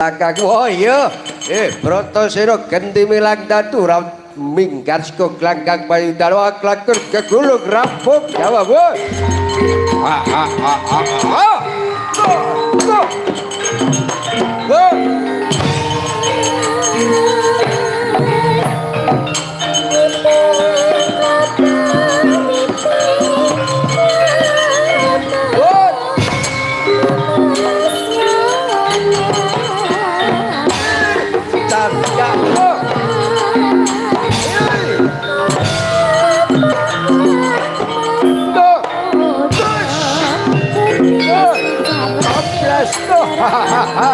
Kakak, oh iya, Bratasena genti milang datu raut minggat saka glanggang payudara klakur gegulung rampung Jawa bos. Ha ha ha ha ha. Go go. Go. Ha ha ha.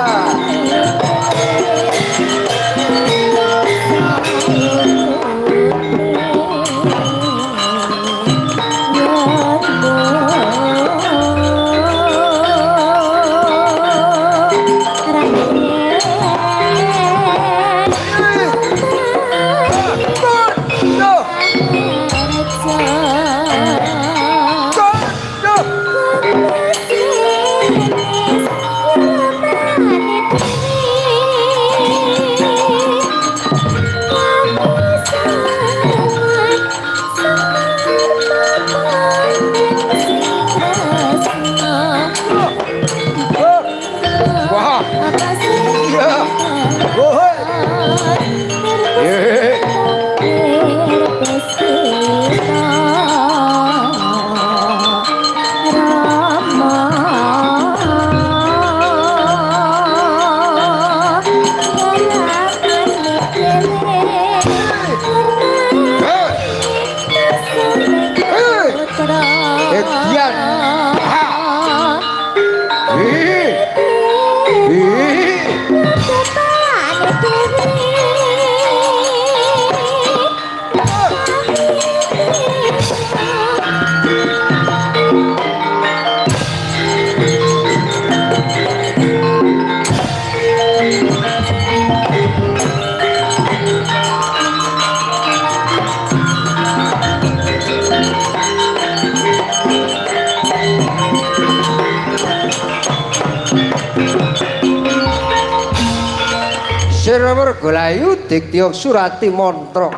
Golayu diktya surati mantra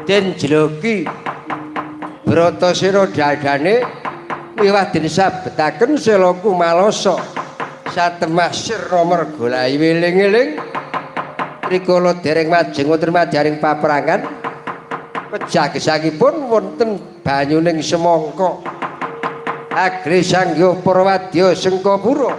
den jloki Bratasena dadane miwah den sabetaken sela kumalasa satemah sirna mergolayu eling-eling rikala dereng majeng wonten madyaring paperangan pejah gesangipun wonten banyuning semangka agri sangya para wadya Sengkapura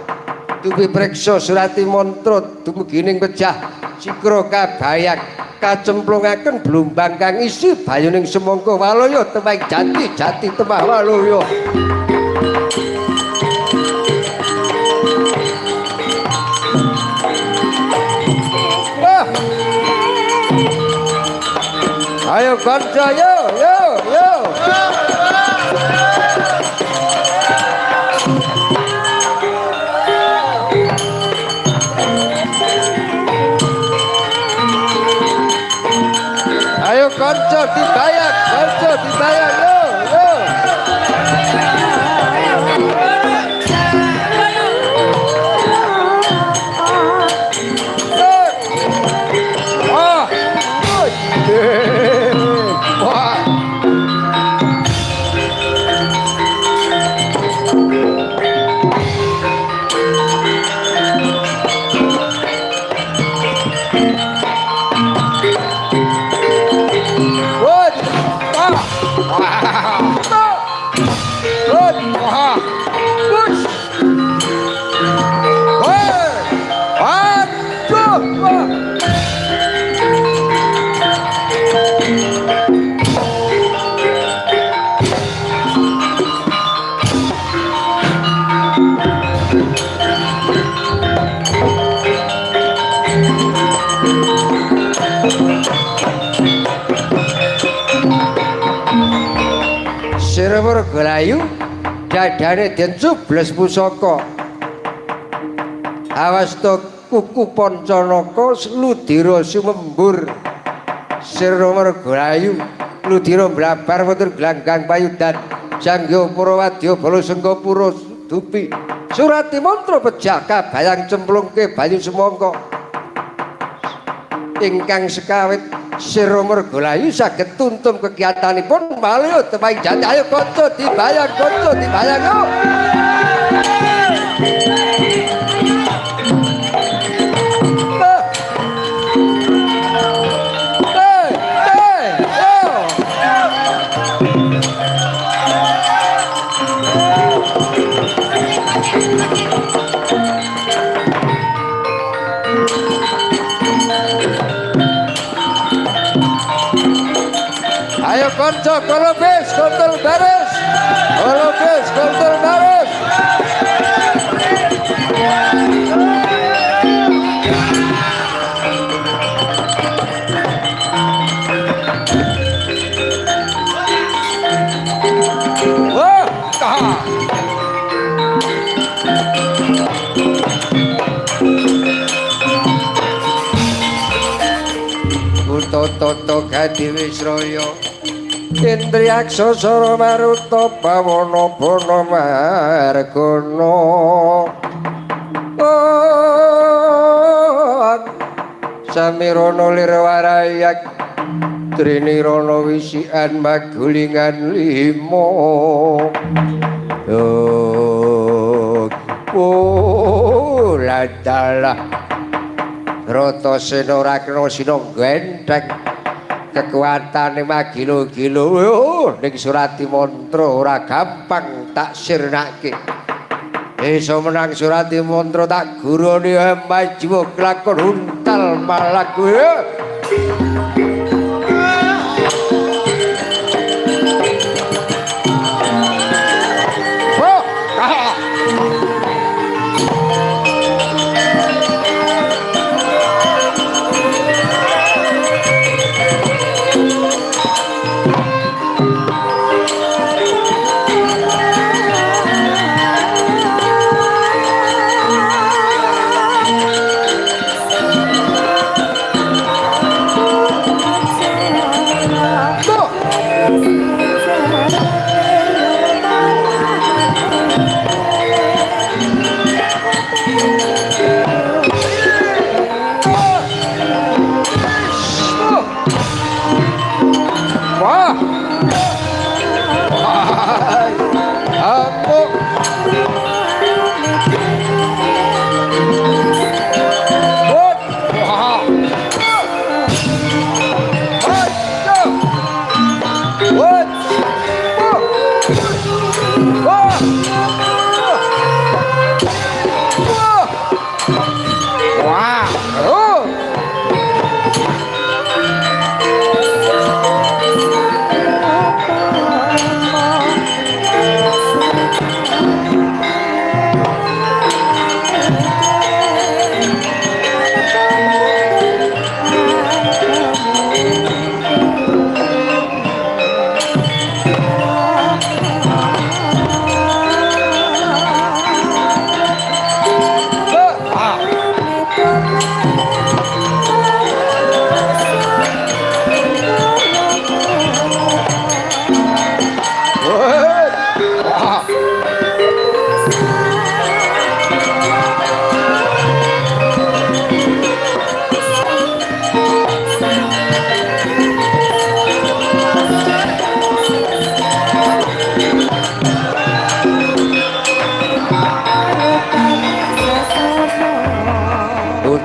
dupi preksa surati mantra dumugining pejah sikra kabayak kacemplungaken blumbang kang isi banyuning semangka walaya temah jati jati temah walaya. Ayo kanca yo yo yo. Ayo kanca dibayar, kanca dibayar yo yo. Golayu dadane den cubles pusaka awasta kuku pancanaka ludira sumembur sirna mergolayu ludira mlabar wonten glanggang payudan sangya para wadya bala Sengkapura dupi Surati Mantra pejah kabayang cemplungke banyu semangka. Ingkang sekawit sira Margalayu saged tuntum kegiatanipun malih tepang jati. Ayo kanca dibayang, kanca dibayang yo. Ayo kanca kolobis kontol baris. Kolobis kontol baris. Wah, Kutha tata gati wisraya Indriyaksa sara maruta bawana bana margana. Samirana lirwarayak trinirana wisian magulingan lima. Oh ladalah Bratasena Rakna Sina gendheng kekuatane magilo-gilo. Oh ning Surati Mantra ora gampang tak sirnake. Iso menang Surati Mantra tak gurune majiwa kelakon untal malak kowe.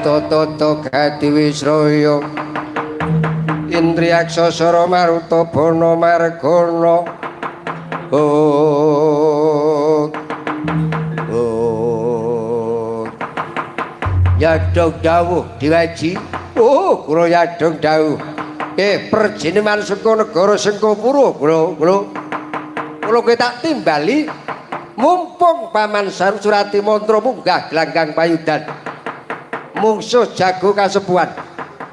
Tata gati wisraya Indriyaksa sara maruta bana margana. Oh oh yadong dawuh diwaji. Oh kula yadong dawuh. Perjineman saka negara Sengkapura kula kula kowe tak timbali mumpung paman Surati Mantra munggah glanggang payudan mungsuh jago kasepuhan.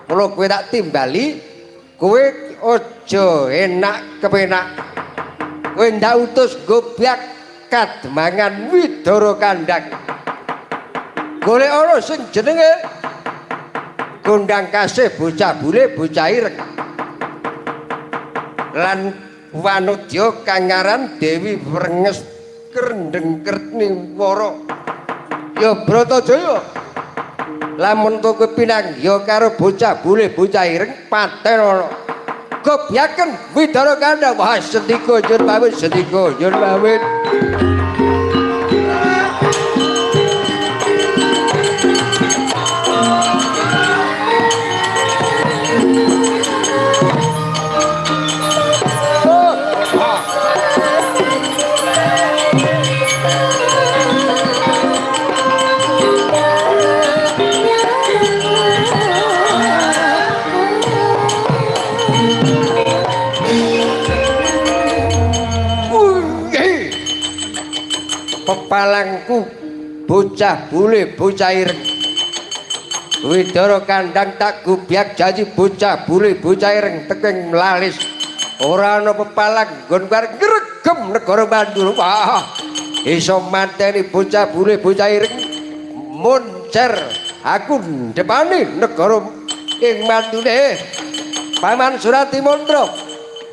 Kula kowe tak timbali, kowe aja enak kepenak. Kowe ndak utus gobyak kademangan Widara Kandhang. Golek ana sing jenenge Gondang Kasih bocah bule bocah ireng. Lan wanudya kang aran Dewi Wrenges Krendeng Kertniwara. Ya Bratajaya. Lamun to kowe pinanggiha karo bocah bule bocah ireng paten ana. Gobyaken Widara Kandang. Wah sendika nyuwun pamit, sendika nyuwun pamit. Pepalangku bocah bule bocah ireng. Widara Kandang tak gubyak janji bocah bule bocah ireng teking mlalis. Ora ana pepalang nggon arep ngregem negara Mandura. Wah, iso mateni bocah bule bocah ireng moncer. Aku ndepani negara ing Mandura. Paman Suratimantra,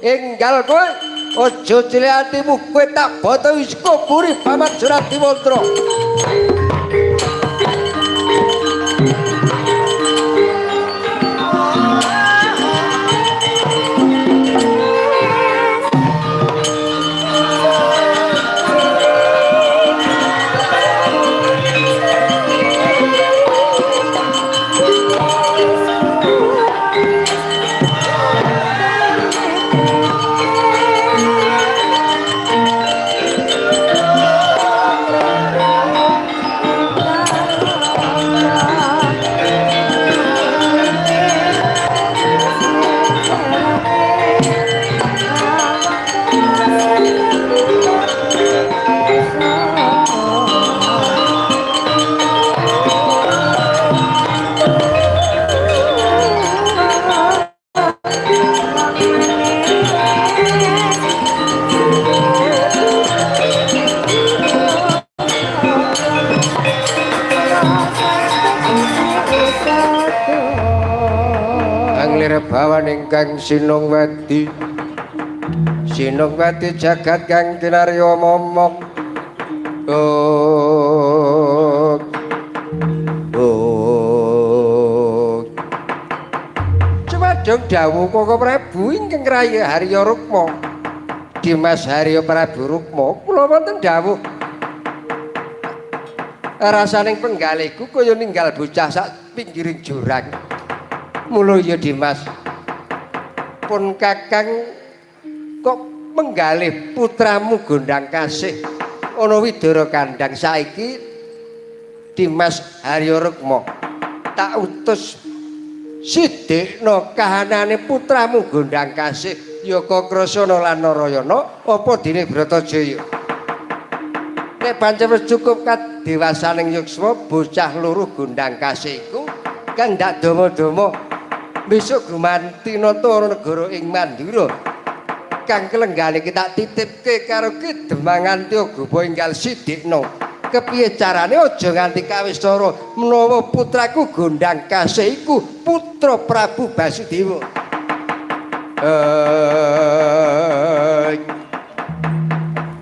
enggal kowe aja cilik atimu, kowe tak boto saka buri Paman Suratimantra. Bawan ingkang Sinungwati, Sinungwati jagat kang kinarya momong. Oh, oh. Cumadung dawuh Koko Prabu ingkang raya Harya Rukma, Dimas Harya Prabu Rukma, kula wonten dawuh. Rasaning penggalihku kaya ninggal bocah sak pinggiring jurang. Mula ya Dimas, pun kakang kok menggalih putramu Gondang Kasih ana Widara Kandang. Saiki Dimas Harya Rukma tak utus sidikna kahanane putramu Gondang Kasih ya Kakrasana lan Narayana apa dene Bratajaya. Nek pancen wis cukup kadewasaning yuswa bocah loro Gondang Kasih iku kang ndak dama-dama besok gumanti nata negara ing Mandura kang kelenggane kita titipke karo Ki Demang Antiagopa enggal sidikna. Kepiye carane aja nganti kawistara menawa putraku Gondang Kasih iku putra Prabu Basudewa.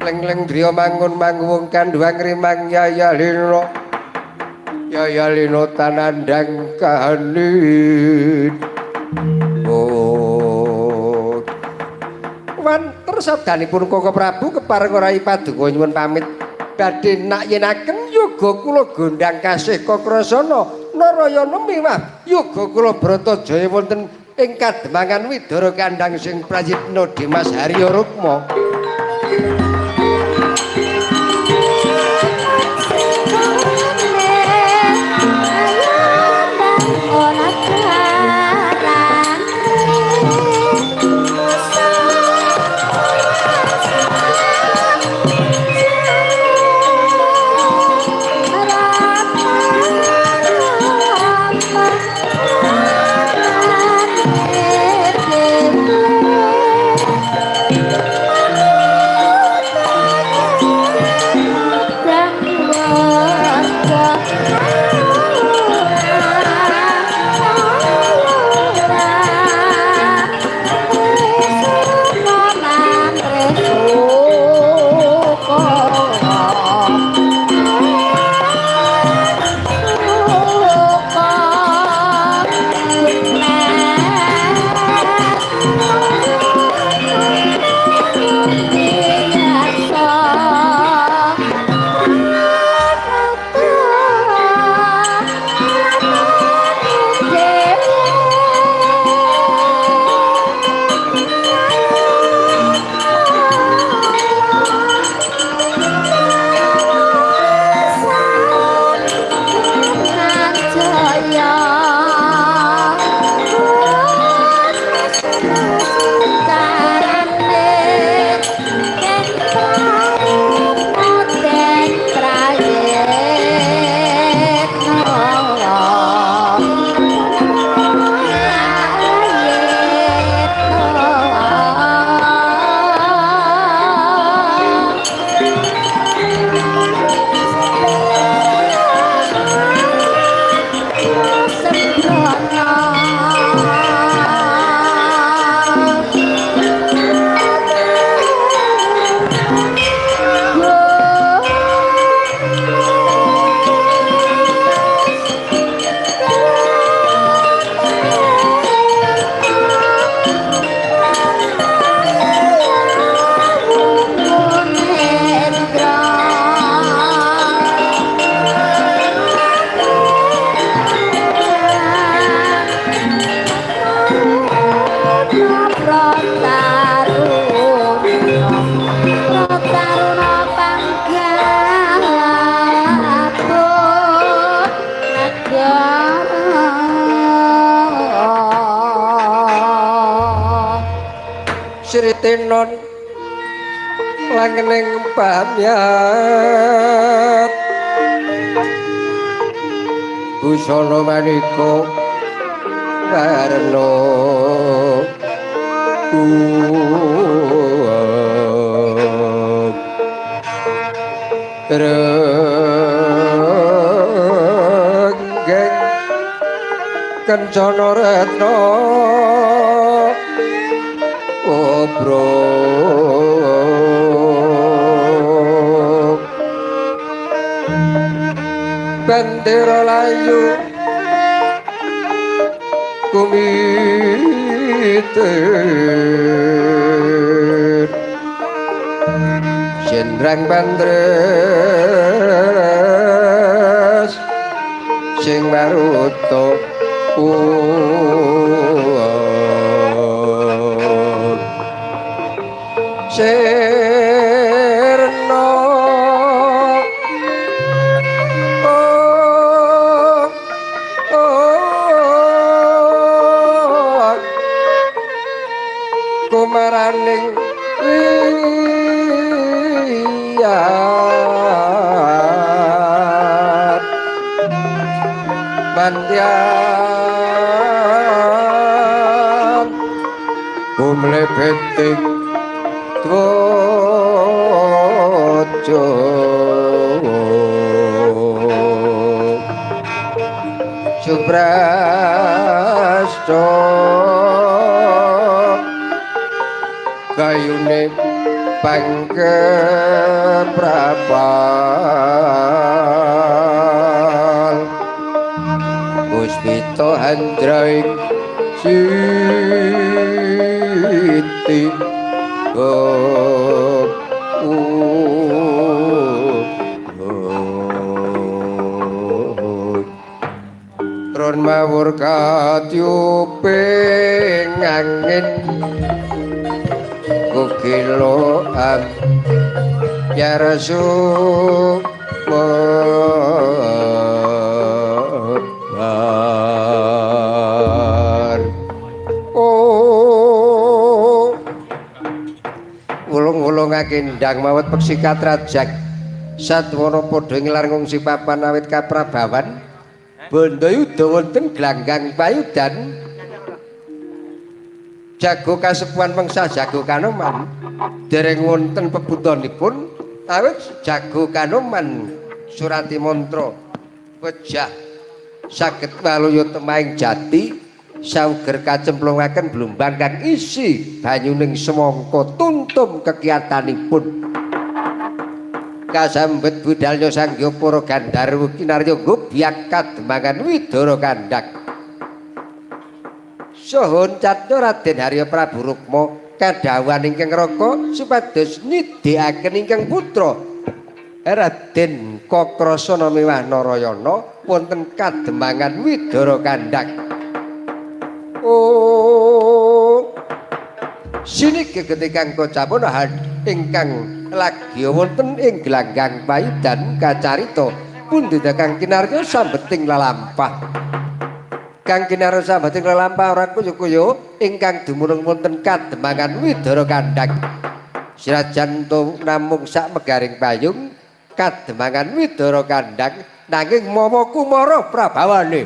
Leng-leng driya mangun manguwung kandhuwang rimang yayalina yayalina tanandang kahanin. Oh. Wanter sabdanipun Koko Prabu kepareng rai paduka nyuwun pamit badhe nakyenaken yoga kula Gondang Kasih Kakrasana Narayana miwah yoga kula Bratajaya wonten ing kademangan Widara Kandang sing prayitna Dimas Harya Rukma. Thank you. Andara Sri Tenon langening pamyat busana maneka warna renggeng kencana retna obro bendera layu kumite jendrang bandres sing maruta sirna kumaraning wiyat mandyan kumlebeting dwaja suprasta gayune pangkeprapal puspita handraing siti Tron mawur katyuping angin kukiloan ya Rasul oh wulung-wulungake ndang mawet peksi katrajak sadwana padha ngelar ngungsi papan awit kaprabawan Bandayuda wonten glanggang payudan jago kasepuhan mangsa jago kanoman dereng wonten pebutonipun awit jago kanoman surati mantra pejah saged waluya temahing jati sauger kacemplungaken blumbang kang isi banyuning semangka tuntum kekiyatanipun kasambet budalnya Sang Hyang Para Gandharwa kinarya gobyak kademangan Widara Kandhak saha uncatnya Raden Harya Prabu Rukma kadhawuhan ingkang raka supados nyidhekaken ingkang putra Raden Kakrasana miwah Narayana wonten kademangan Widara Kandhak. Oh sini gegete kang kocapana ingkang lagi wonten ing glanggang payudan kacarita pundi kang kinarya sambeting lelampah. Kang kinarya sambeting lelampah ora kuyu-kuyu ingkang dumunung wonten kademangan Widara Kandhak. Sirajan namung sak megaring payung kademangan Widara Kandhak nanging mawa kumara prabawane.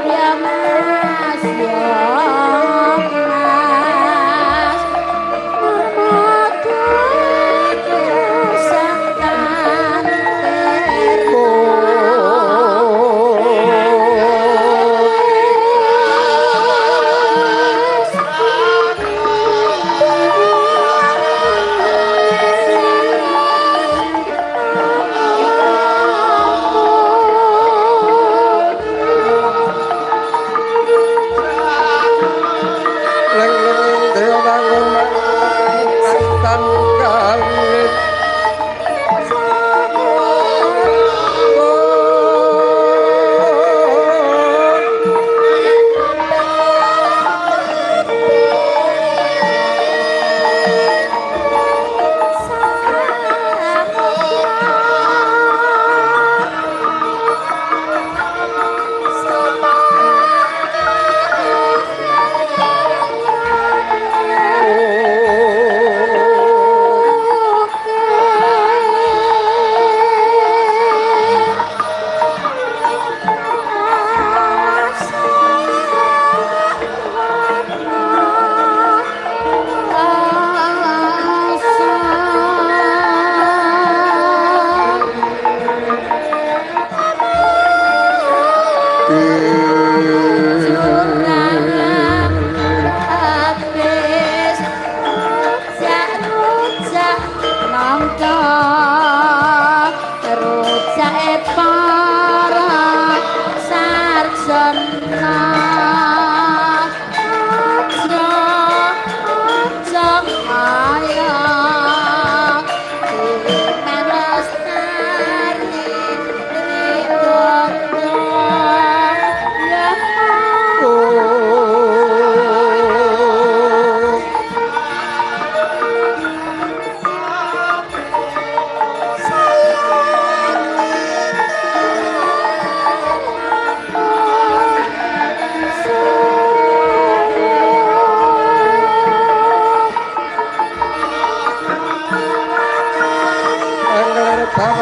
Ya Mas, ya Mas.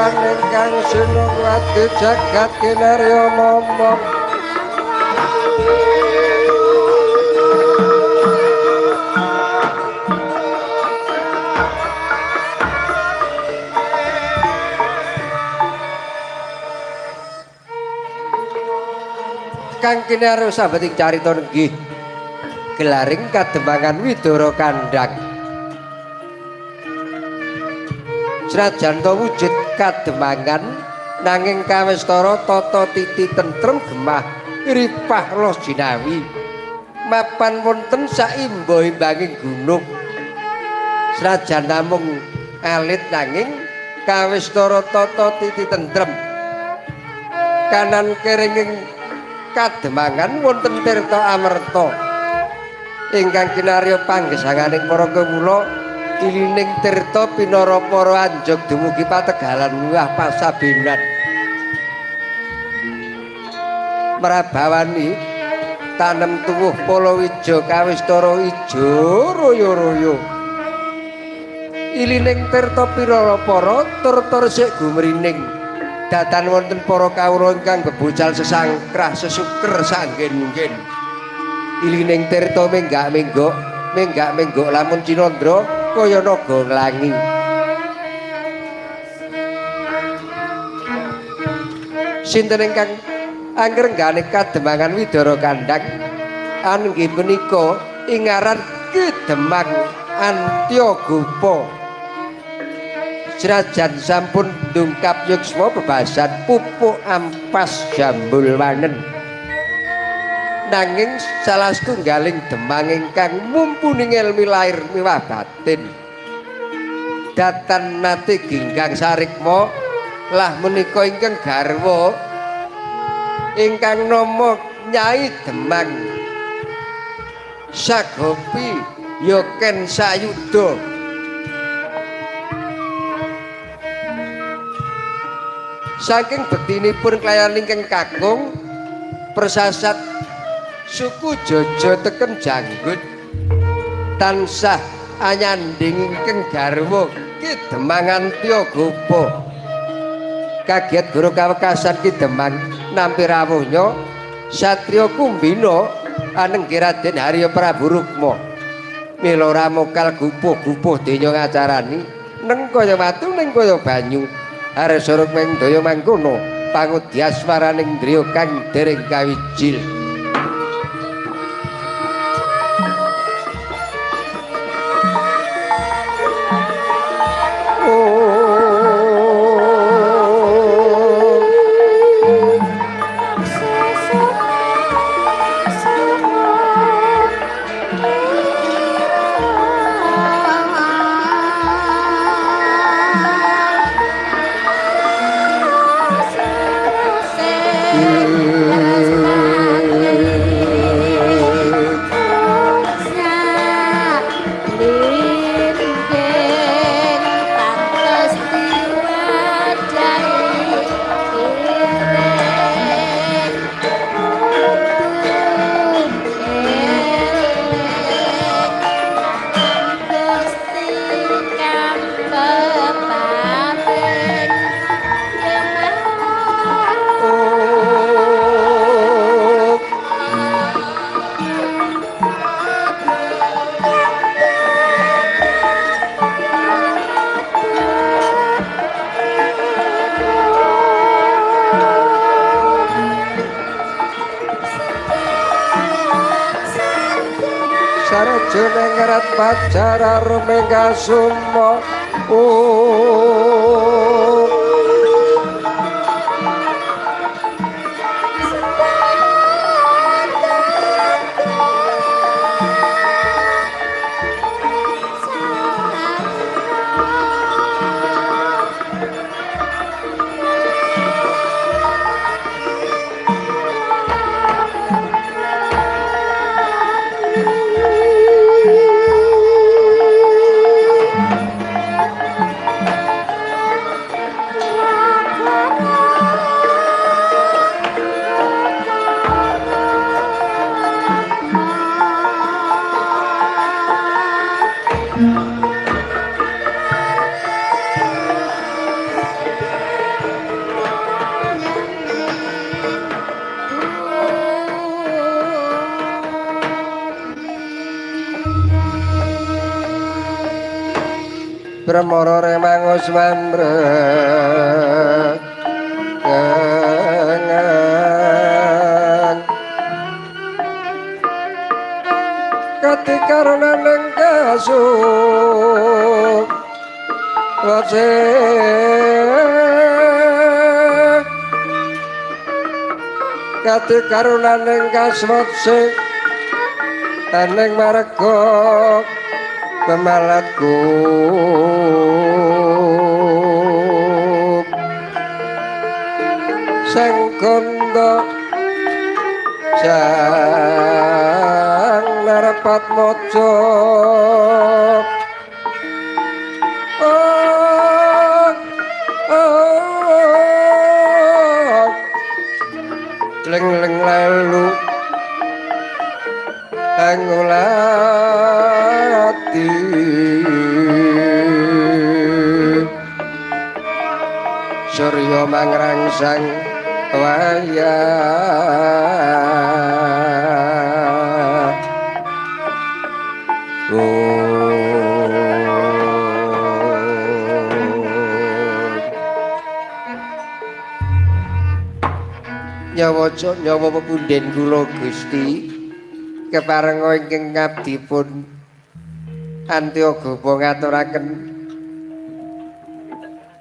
Begawan ingkang sinungwati jagat kinarya momong. Kang kinarya sambeting carita nenggih gelaring kademangan Widara Kandhang. Senajan ta wujud kademangan nanging kawestara tata titi tentrem gemah ripah los jinawi mapan wonten saimba-imbanging gunung. Senajan namung alit nanging kawestara tata titi tentrem. Kanan keringing kademangan wonten tirta amerta ingkang kinarya panggesanganing para kawula ilining tirta pinara para anjog dumugi pategalan miwah pasabenan. Mrabawani tanem tuwuh palawija kawistara ijo royo-royo. Ilining tirta pinara para tur-tur sik gumrining. Datan wonten para kawula ingkang bebocal sesangkrah sesuker sanggen-nggen. Ilining tirta menggak-menggok, menggak-menggok lamun cinandra kaya naga nglangi. Sinten ingkang angrengganing kademangan Widara Kandhang anggih punika ing aran Ki Demang Antyagopa. Senajan sampun dungkap yuksma bebasan pupuk ampas jambul wanen, nanging salah setunggaling demang ingkang mumpuni ngelmi lahir miwah batin. Datan nate ginggang sarikma lah menika ingkang garwa ingkang nama Nyai Demang Sagopi Yoken Sayuda. Saking bektinipun kelayan ingkang kakung persasat suku Jojo teken janggut tansah anyanding ingkang garwa Ki Demang Antyagopa. Kaget guru kawekasan Ki Demang nampi rawuhnya satriya Kumbina anenggi Raden Harya Prabu Rukma. Mila ramokal gupuh-gupuh denya ngacarani neng kaya watu neng kaya banyu. Arsa rukming daya mangkono pangudyaswaraning driya kang dereng kawijil. Sarjana pacara rumengga sumo. Brahmara remangus mamre katikarna neng kasuk wace katikarna neng kaswatse neng marga pemalatku sang kondo sang narapat mojo oh, oh, leng leng lalu angulati surya mangrangsang wayah nyawa nyawa pepunden kula Gusti keparenga ingkang ngabdipun Antyagopa ngaturaken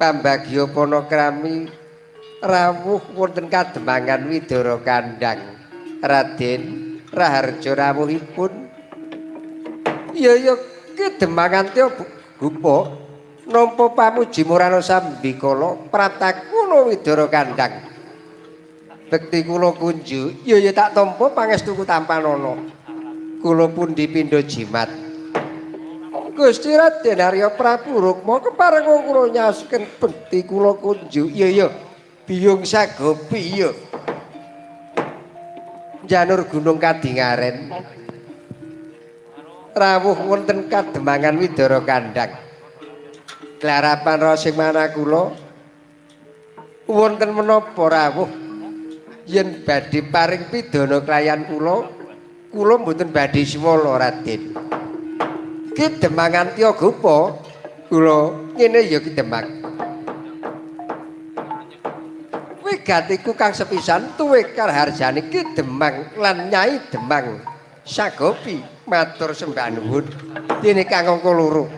pambagya panakrami rawuh wonten Kademangan Widara Kandhang. Raden Raharja rawuhipun ya ya Ki Demang Antyagopa nampa pamuji murana sambikala pratakuna Widara Kandhang. Bekti kula kunjuk ya ya tak tampa pangestuku tampanana. Kula pundi pindha jimat. Gusti Raden Arya Prabu Rukma keparenga kula nyaosken bekti kula kunjuk ya ya biyung sagopi ya janur gunung Kadingaren rawuh wonten Kademangan Widara Kandhang. Klarapan rasa manah kula wonten menapa rawuh yen badhe paring pidana klayan kula, kula mboten badhe swala Raden. Ki Demang Antyagopa kula ngene ya Ki Demang. Wigatiku kang sepisan tuwe karharjane Ki Demang lan Nyai Demang Sagopi matur sembah nuwun dene kang angka loro.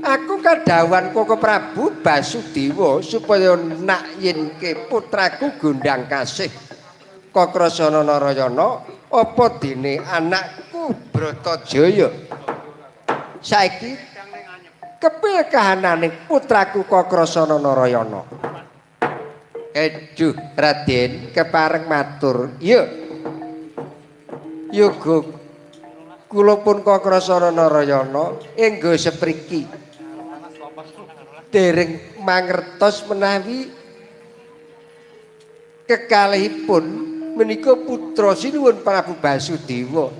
Aku kadhawuhan Koko Prabu Basudewa supaya nak yenke putraku gondang kasih Kakrasana Narayana apa dene anakku Bratajaya. Saiki kepiye kahanane putraku Kakrasana Narayana? Aduh Raden kepareng matur. Iya. Yoga kula pun Kakrasana Narayana enggo sepriki. Dereng mangertos menawi kekalihipun menika putra sinuwun Prabu Basudewa.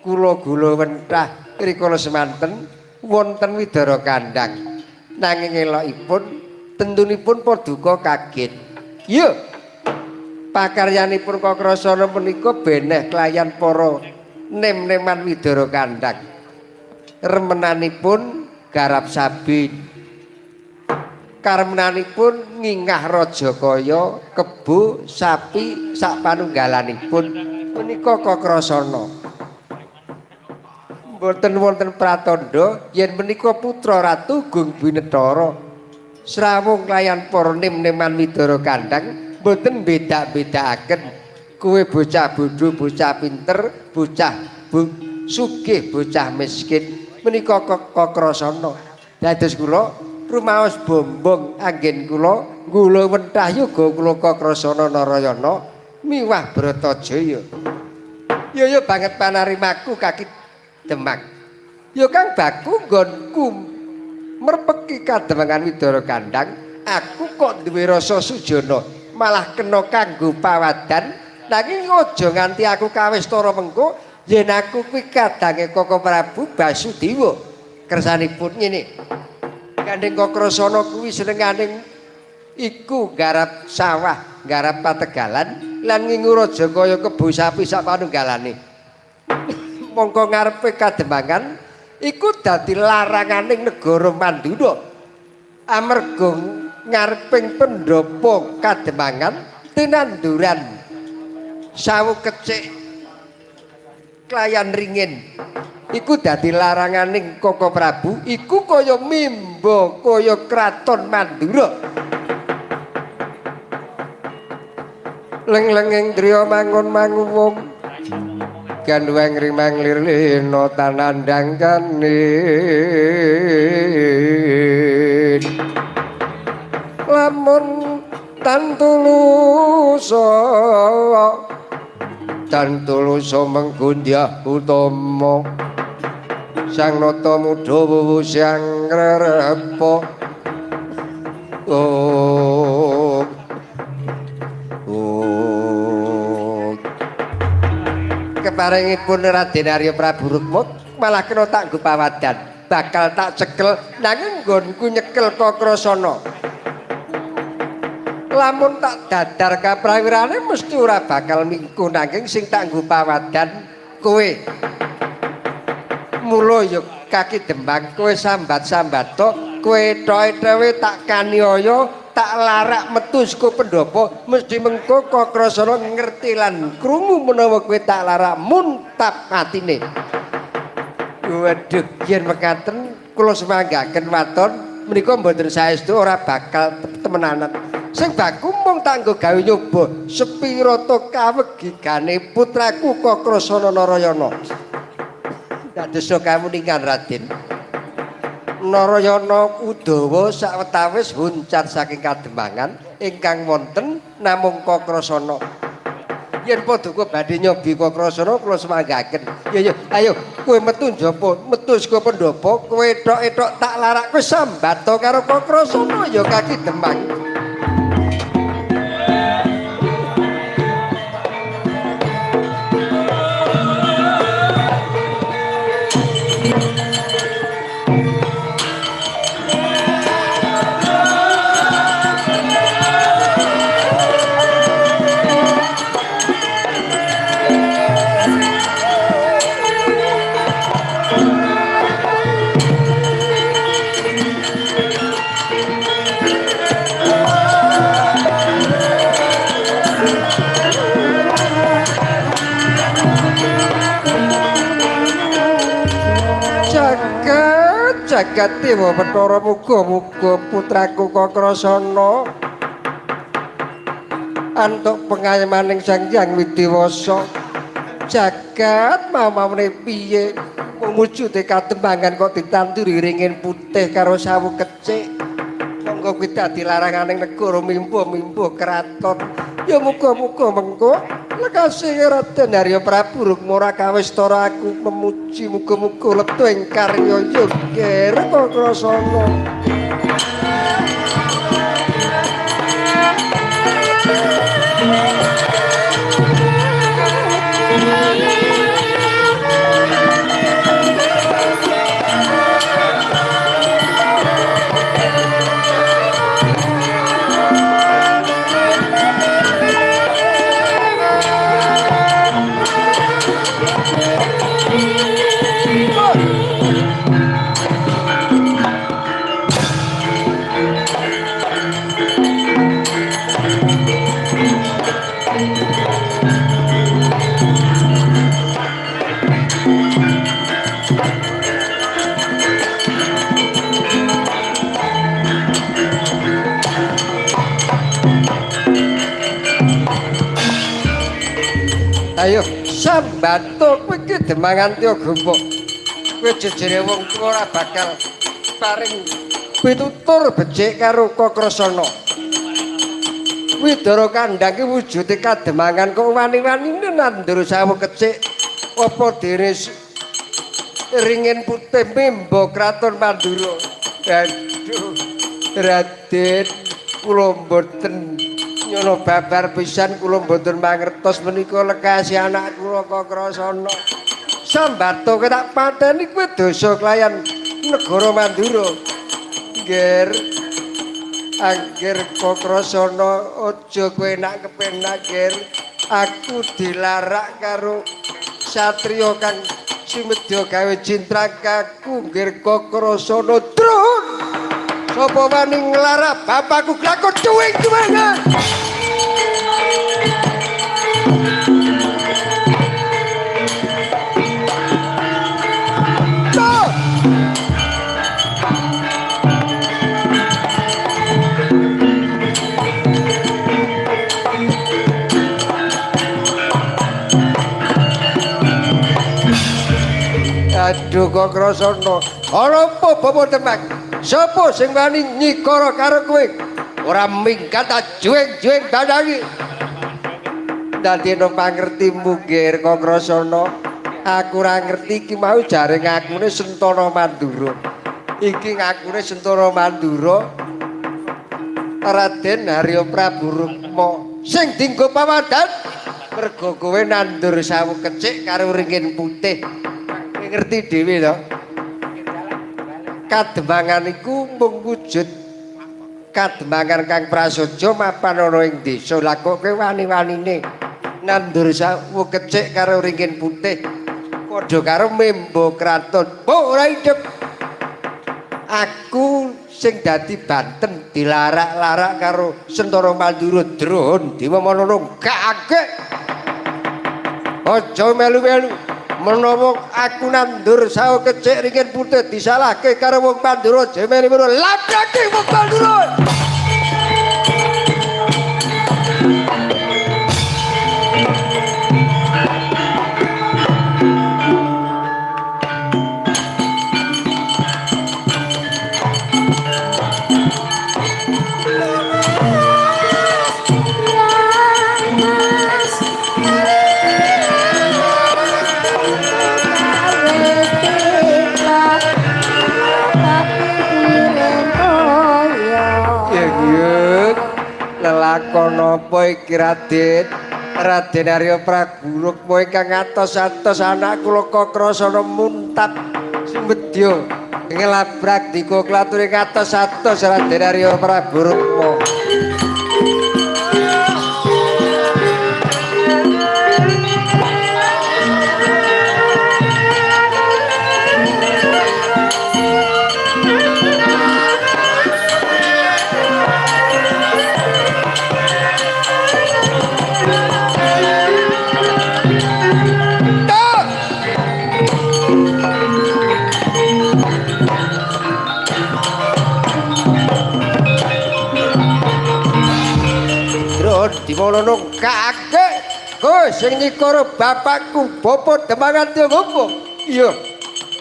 Kula gula wentah rikala semanten wonten Widara Kandhang. Nanging elokipun tentunipun paduka kaget. Iya. Pakaryanipun Kakrasana menika beneh kelayan para nem-neman Widara Kandhang. Remenanipun garap sabin. Karmenanipun ngingah raja kaya kebo sapi sak panunggalanipun menika Kakrasana. Mboten wonten pratandha yen menika putra Ratu Gung Binetara. Srawung kelayan para nem-neman Widara Kandhang mboten beda-bedakaken kowe bocah bodho, bocah pinter, bocah sugih, bocah miskin menika Kakrasana. Dados kula rumaos bombong anggen kula nggula wentah yoga kula Kakrasana Narayana miwah Bratajaya. Ya ya banget panarimaku kaki Demang. Ya kang baku nggonku merpeki Kademangan Widara Kandhang, aku kok duwe rasa sujana malah kena kanggo pawadan. Nanging aja nganti aku kawistara mengko yen aku kuwi kadange Koko Prabu Basudewa. Kersanipun ngene. Gandeng Kakrasana kuwi senengane iku garap sawah, garap pategalan lan ngingu raja kaya kebo sapi sak panunggalane. Mongko ngarepe Kademangan Iku dadi laranganing negara Mandura. Amarga ngareping pendopo Kademangan tinanduran sawu kecik klayan ringin. Iku dadi laranganing Koko Prabu, iku kaya mimba kaya kraton Mandura. Leng-lenging driya mangun manguwung gandhuweng rimang lirlina tanandang kanin. Lamun tantulusa tantulusa menggundyah utama sang nata mudha wuwu siang ngrerepa. Oh oh keparingipun Raden Arya Prabu Rukma malah kena tak nggo pawadan, bakal tak cekel nanging nggonku nyekel Kakrasana. Lamun tak dadar kaprawirane mesti ora bakal mingku nanging sing tak nggo pawadan kowe. Mula ya kaki Demang kowe sambat-sambato, kowe thoe-thoe tak kaniaya, tak larak metu saka pendopo, mesti mengko Kakrasana ngerti lan krungu menawa kowe tak larak muntap atine. Waduh, yen mekaten kula semanggaken waton menika mboten saestu ora bakal temenanan. Sing baku mung tak nggo gawe nyoba sepira to kawegigane putraku Kakrasana Narayana. Dadosa kamuningan Raden Narayana Udawa sawetawis huncat saking Kademangan ingkang wonten namung Kakrasana. Yen paduka badhe nyobi Kakrasana kula semanggaken. Ya ya, ayo kowe metu njaba, metu saka pendopo, kowe ethok-ethok tak larak kowe sambato karo Kakrasana ya kaki Demang. Jagat Dewa Bathara muga-muga putraku Kakrasana antuk pengaymaning Sang Hyang Widiwasa. Jagat mau-maune piye wujude Kademangan kok ditanduri ringin putih karo sawu kecik. Monggo kuwi dadi laranganing negara mimbo-mimbo kraton. Ya muga-muga mengko lekase Raden Arya Prabu Rukma ora kawistara aku memuji muga-muga letu ing karya yoga Kakrasana. Ayo sambato kowe iki Demangan Tya Gumpa. Kowe jejere wong tuwa ora bakal paring pitutur becik karo Kakrasana. Widara Kandhang ki wujude Kademangan kok wani-wanine nandur sawu kecik apa dene ringin putih mimba kraton Mandura. Aduh Raden kula mboten nyono babar pisan kula mboten mangertos menika lekase anak kula Kakrasana. Sambato kowe tak pateni kowe dosa kelayan negara Mandura. Ngger angger Kakrasana aja kowe nak kepenak ngger. Aku dilarak karo satriya kang Sumedya gawe cintrakaku nggir Kakrasana drun. Sapa wani nglarak bapakku glakon cuwing-cuwing. Aduh Kakrasana, ana apa Bapak Demang? Sapa sing wani nyikara karo kowe? Ora minggat tak juwing-juwing badangi. Dadi no pangertimu nggir Kakrasana, aku ora ngerti iki mau jare ngakune Sentana Mandura. Iki ngakune Sentana Mandura Raden Haryo Prabu Rukma sing dinggo pawadhan mergo kowe nandur sawu kecik karo ringin putih. Ngerti dhewe to. Kademangan iku mung wujud kademangan kang prasaja mapan ana ing desa. Lah kok kowe wani-wanine nandur sawu kecik karo ringin putih padha karo membo kraton. Oh, ora idep. Aku sing dadi Banten dilarak-larak karo Sentana Mandura Drun Dewa Manana gak agek. Aja melu-melu. Menawa aku nandur sawo kecik ringin putih disalahke karo wong Mandura jemene ladrake wong Mandura. Lakon apa iki Raden? Raden Arya Prabu Rukma ingkang atos-atos anak kula Kakrasana muntap sumedya nglabrak dika klature atos-atos Raden Arya Prabu Rukma. Diwono kakek kowe sing nyikara bapakku Bapak Demangan Tiongkok. Iya.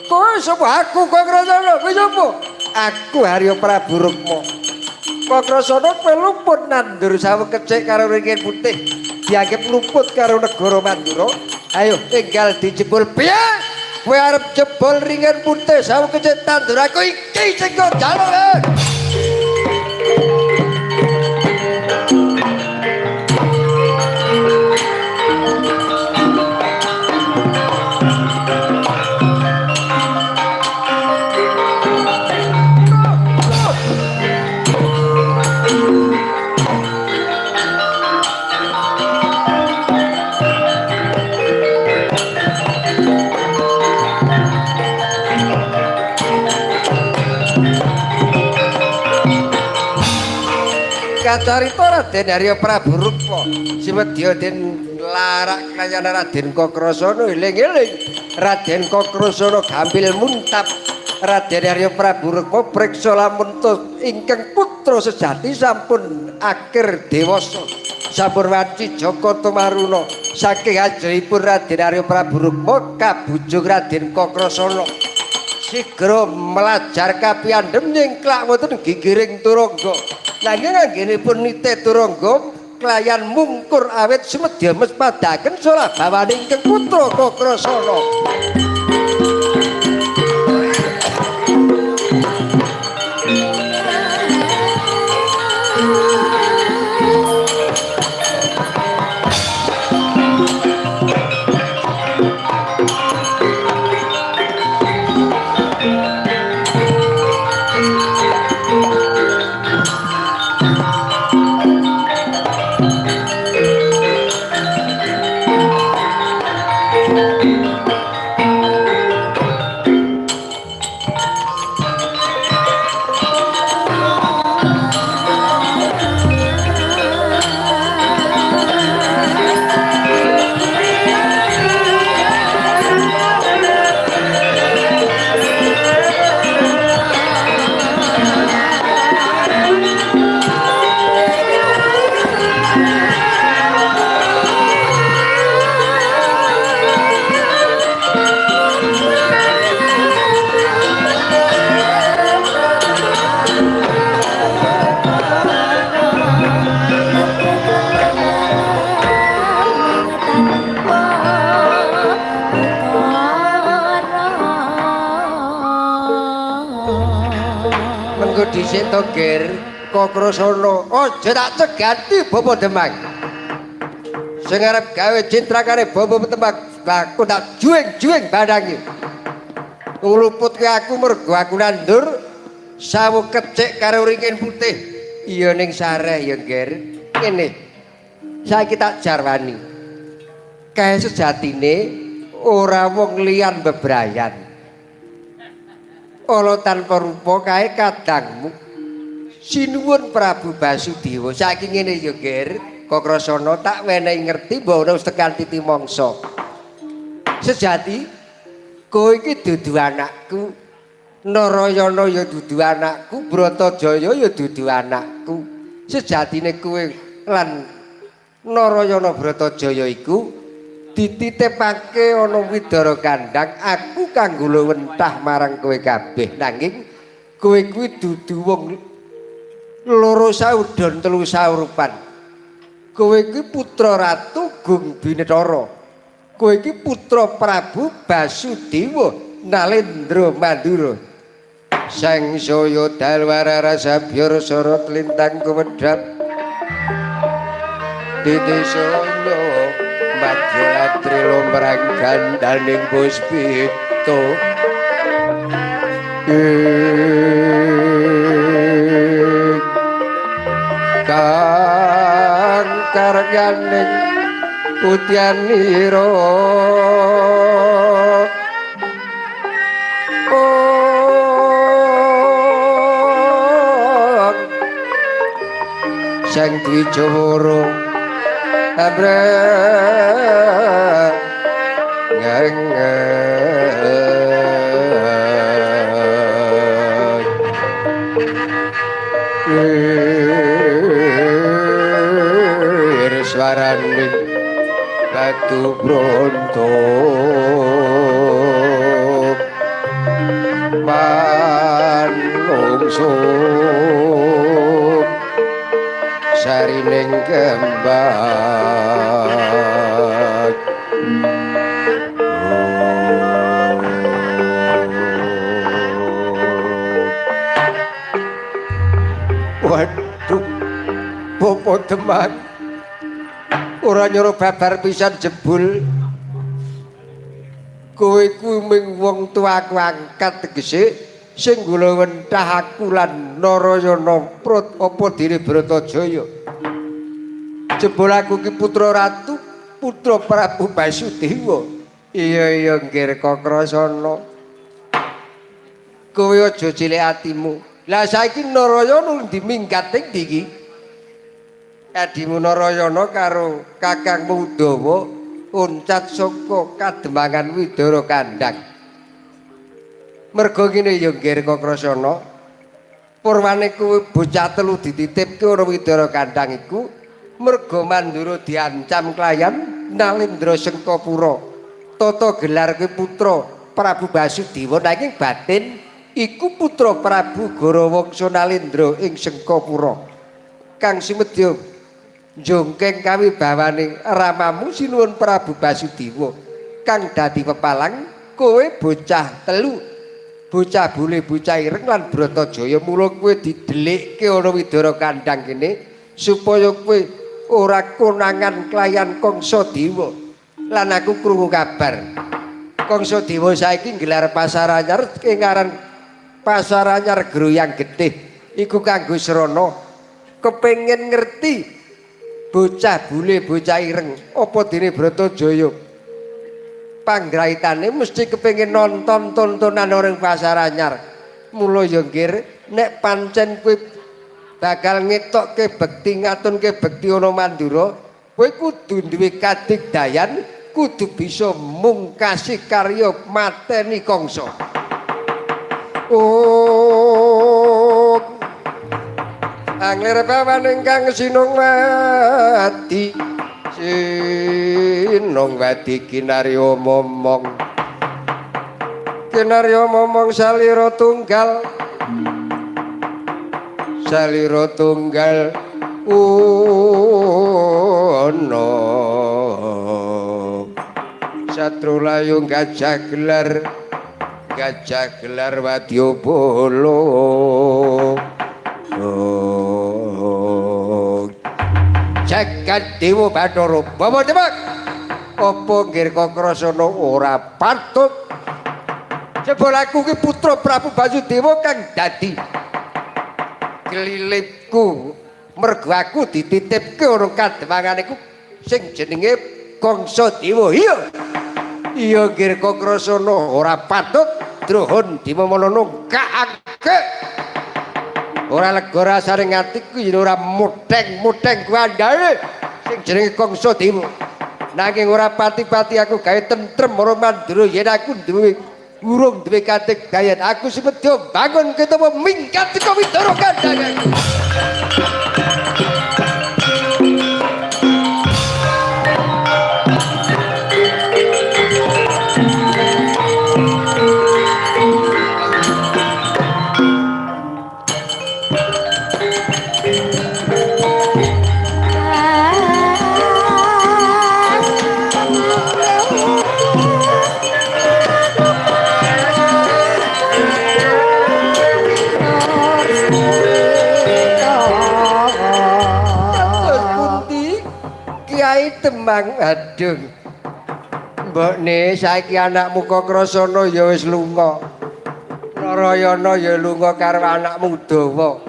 Kowe sapa? Aku Kakrasana. Kowe sapa? Aku Haryo Prabu Rukma. Kakrasana kowe luput nandur sawu kecik karo ringin putih. Dianggep luput karo negara Mandura. Ayo tinggal dijebol. Piye? Kowe arep jebol ringin putih sawu kecik tandur aku iki sing kok jaluk. Kacarita Raden Arya Prabu Rukma simedya den larak kayana Raden Kakrasana eling-eling Raden Kakrasana gampil muntap Raden Arya Prabu Rukma priksa lamun ingkang putra sejati sampun akhir dewasa sampun wanci Jaka Tumaruna saking ajrihipun Raden Arya Prabu Rukma kabujung Raden Kakrasana sigra melajar kapiyandhem nyingklak wonten gigiring turangga. Nanging anggenipun nite turangga kelayan mungkur awit sumedya mespadaken solah bawaning ingkang putra Kakrasana. Tunggu dhisik to, Ger. Kakrasana aja tak cegati Bapak Demang. Sing arep gawe citrakane Bapak Demang, aku tak juwing-juwing badangi. Ngluputke aku mergo aku nandur sawu kecik karo ringin putih. Iya ning sareh ya, Ger. Ngene. Saiki tak jarwani. Kae sejatine ora wong liyan bebrayan. Ala tanpa rupa kae kadangmu. Sinuwun Prabu Basudewa. Saiki ngene ya, Ger. Kakrasana tak wenehi ngerti mbok wis tekan titi mangsa. Sejati kowe iki dudu anakku. Narayana ya dudu anakku, Bratajaya ya dudu anakku. Sejatine kowe lan Narayana Bratajaya iku dititipake ana Widara Kandhang aku kanggo wentah marang kowe kabeh. Nanging kowe kuwi dudu wong loro saudon telu saurupan. Kowe iki putra Ratu Gung Binetara. Kowe iki putra Prabu Basudewa Nalendra Mandura. Sang saya dalwara rasa byar sorot lintang kumedhap. Titisana madya latri lumrang gandaning puspita. Kang karyaning putyanira Sang Dwijawara amreng swaraning batu bronto manungso sarining kembang. Waduh, Bapak Demang ora nyuruh babar pisan jebul. Kowe kuwi ming wong tuaku angkat tegese sing gulawentah aku lan Narayana prot apa dene Bratajaya. Jebul aku ki putra ratu, putra Prabu Basudewa. Iya iya nggir Kakrasana. Kowe aja cilik atimu. Lah saiki Narayana ndi minggat ing ndi iki? Adimu Narayana karo kakangmu Udawa uncat saka kademangan Widara Kandhang. Mergo ngene ya nggir Kakrasana, purwane kuwi bocah telu dititipke ora Widara Kandhang iku mergo Mandura diancam klayan Nalendra Sengkapura. Tata gelar kuwi putra Prabu Basudewa nanging batin iku putra Prabu Gorawangsa Nalendra ing Sengkapura. Kang simedya njongkeng kawibawane ramamu sinuwun Prabu Basudewa kang dadi pepalang kowe bocah telu, bocah bule, bocah ireng lan Bratajaya. Mula kowe didelikke ana Widara Kandhang kene supaya kowe ora konangan klayan Kangsa Dewa. Lan aku krungu kabar Kangsa Dewa saiki nggelar pasar anyar ing aran Pasar Anyar Groyang Getih iku kanggo srana kepengin ngerti bocah bule, bocah ireng apa dene Bratajaya panggraitane mesti kepengin nonton tontonan orang pasar anyar. Mula ya nggir nek pancen kowe bakal ngetokke bekti ngatunke bekti ana Mandura, kowe kudu duwe kadigdayan, kudu bisa mungkasi karya mateni Kangsa. Oh, anglir pawan ingkang sinungwadi, sinungwadi kinarya momong, kinarya momong salira tunggal, salira tunggal ana satru layung gajah gelar, gajah gelar wadya bala. Jagat Dewa Bathara Bawa Demak. Apa nggir Kakrasana ora patut? Jebul aku ki putra Prabu Basudewa kang dadi kelilipku. Mergo aku dititipke ora kademangane ku sing jenenge Kangsa Dewa. Iya. Iya nggir Kakrasana ora patut druhun dimemono kaake. Ora lega rasane atiku yen ora mudeng-mudeng kuandane sing jenenge Kangsa Dewa. Nanging ora pati-pati aku gawe tentrem ora mandura yen aku duwe urung duwe kategayan. Aku semedya bangun ketemu minggat saka Widara kandhang aku. Temang aduh mbokne saiki anakmu Kakrasana ya wis lunga, Narayana ya lunga karo anakmu Dawa.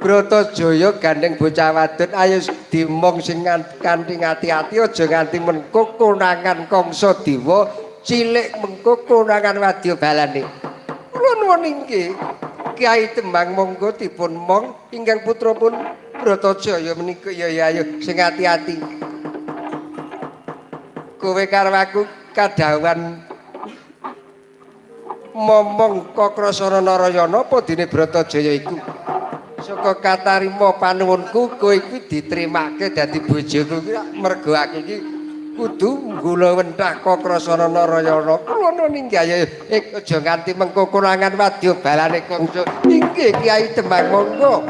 Bratajaya gandeng bocah wadon ayo dimong sing kanthi ati-ati aja nganti mengko konangan Kangsa Dewa cilik mengko konangan wadya balane. Kula nuwun inggih Kyai Temang monggo dipun mong ingkang putra pun Bratajaya menika ya ya ayo sing ati-ati. Kowe karo aku kadhawuhan momong Kakrasana Narayana apa dene Bratajaya iku. Saka katarima panuwunku kowe iki ditrimake dadi bojoku kuwi mergo aku iki kudu nggulawentah Kakrasana Narayana. Kula nuwun inggih ayo aja nganti mengko konangan wadya balane Kangsa. Inggih Kyai Temang monggo.